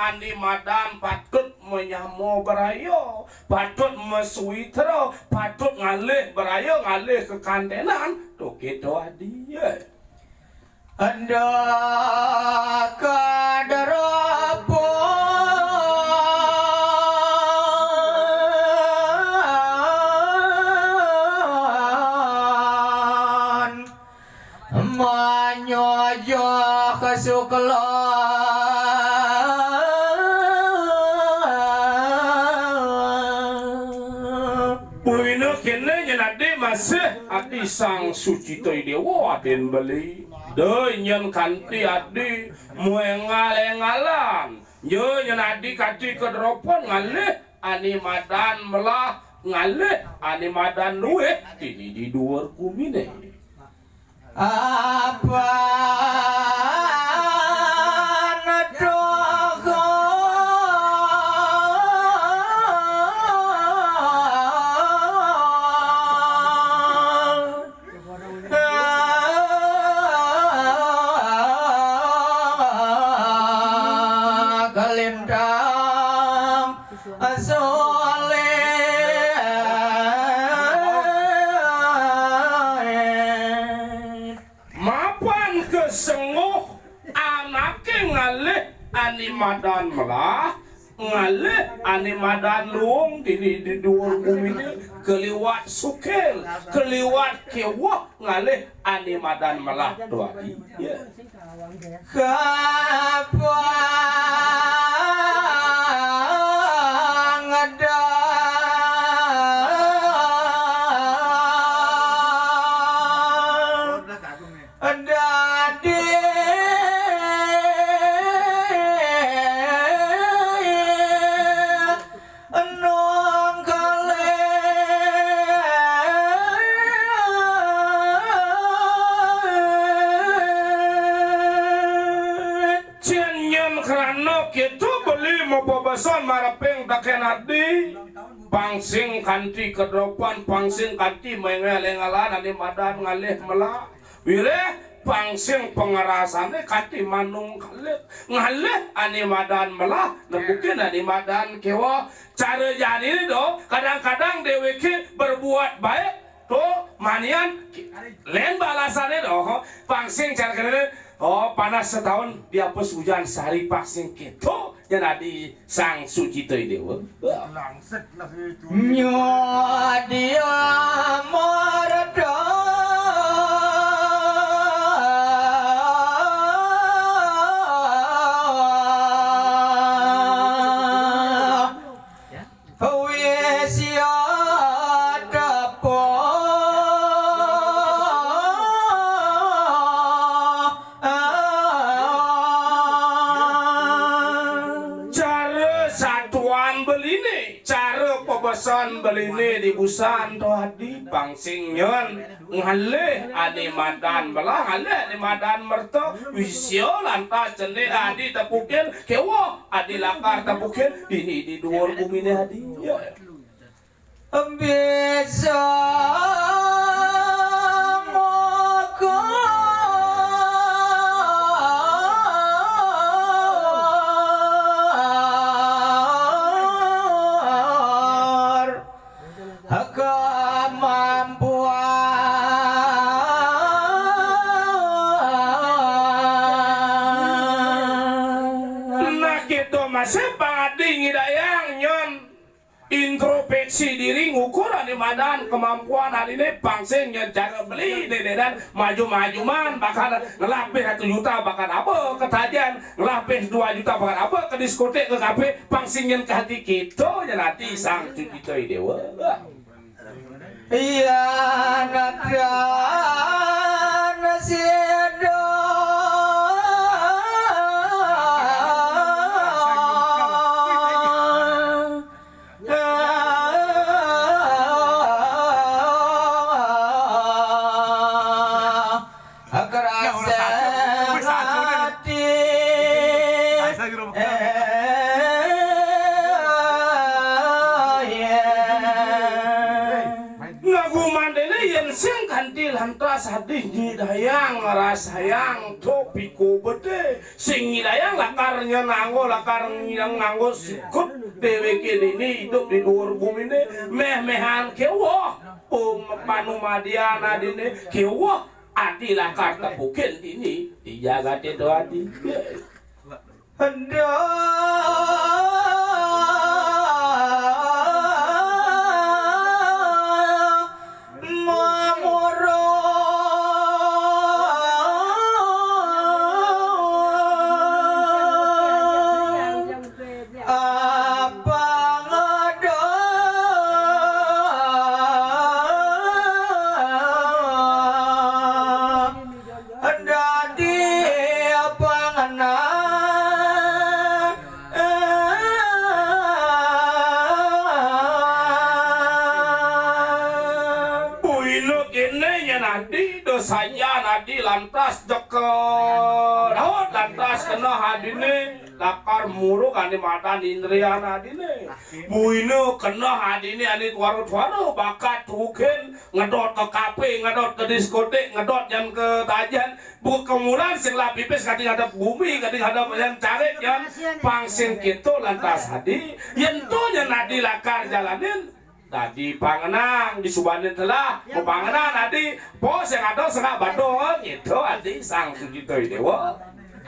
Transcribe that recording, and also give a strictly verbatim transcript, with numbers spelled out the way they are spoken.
Ane madan patut manyama braya, patut masawitra, patut ngalih braya, ngalih kakantenan, to kéto adi. Enda kadropan manyojoh sukla. Buina kéné nyén adi masih adi Sang Sucita Déwa adin beli. Da nyén kanti adi maénggal-énggalan. Nya nyén adi kanti kadropan ngalih ane madan melah, ngalih ane madan luih dini di duur guminé. Apan doha kalintang soléh. Mapan kasengguh anaké ngalih ane madan melah, ngalih ane madan luung dini di duur guminé, kaliwat sukil, kaliwat kéweh ngalih ane madan melah to adi. Ya. Kapang dadi nang kalih. Cén nyén krana kéto beli mapabesan mareping tekén adi. Pang sing kanti kadropan, pang sing kanti maénggal-énggalan ane madan ngalih melah. Wiréh pang sing pangerasané kanti manungkalit ngalih ane madan melah, nepukin ane madan kéweh. Cara jani do, kadang-kadang déwéké berbuat baik, to manian lén balasané do. Pang sing cara kéné, oh, panas setahun dihapus hujan sehari, pang sing kéto. Nyén adi Sang Sucita Déwa. Langset lah itu. Nyadia marda. Wis ya tepuk. Cara satuan beliné, cara pabesan beliné di busan to adi, pang sing nyén ngalih ane madan melah, ngalih ane madan merta, wis ya lantas cendil adi tepukin, kéweh adi lakar tepukin, dini di duur guminé adi. Ya. Bisa mokor kemampuan. Nah, kéto masih pang adi ngidayang nyén. Introspeksi diri, ngukur ane madan kemampuan ane, pang sing nyén cara beli, dédénan maju-maju man, bakal ngelah pih satu juta bakal aba ka tajan, ngelah pih dua juta bakal aba ka diskotik, ka kafe, pang sing nyén ka ati kéto, nyén ati Sang Sucita Déwa. Iya, nadan sida. Kerasa hati. Ngaguman déné yén Sing kanti lantas adi nyidayang ngrasayang to pikobete. Sing nyidayang lakar nyen nganggo, lakar nyen nganggo sikut déwéké dini idup di duur guminé, méh-méhan kéweh. Om panumadian adiné kéweh, adi lakar tepukin dini di jagaté to adi. Aduh, mamurung apa ngadep dadi pangenah. Buina kéné yén adi, da sajan adi lantas jeg ka Daud, lantas keneh adiné lakar murug ané madan indrian adiné. Buina keneh adiné ané tuara-tuara bakat tukin, ngedot ka kafe, ngedot ka diskotik, ngedot jan ka tajen. Buka kemulan sing lah pipis kadi ngadep gumi, kadi ngadep jan carik jan. Pang sing kéto lantas adi, yén to nyén adi lakar jalanin, dadi pangenang, disubané telah, pangenang adi, po sing ada sengak bado, kéto adi Sang Sucita Déwa.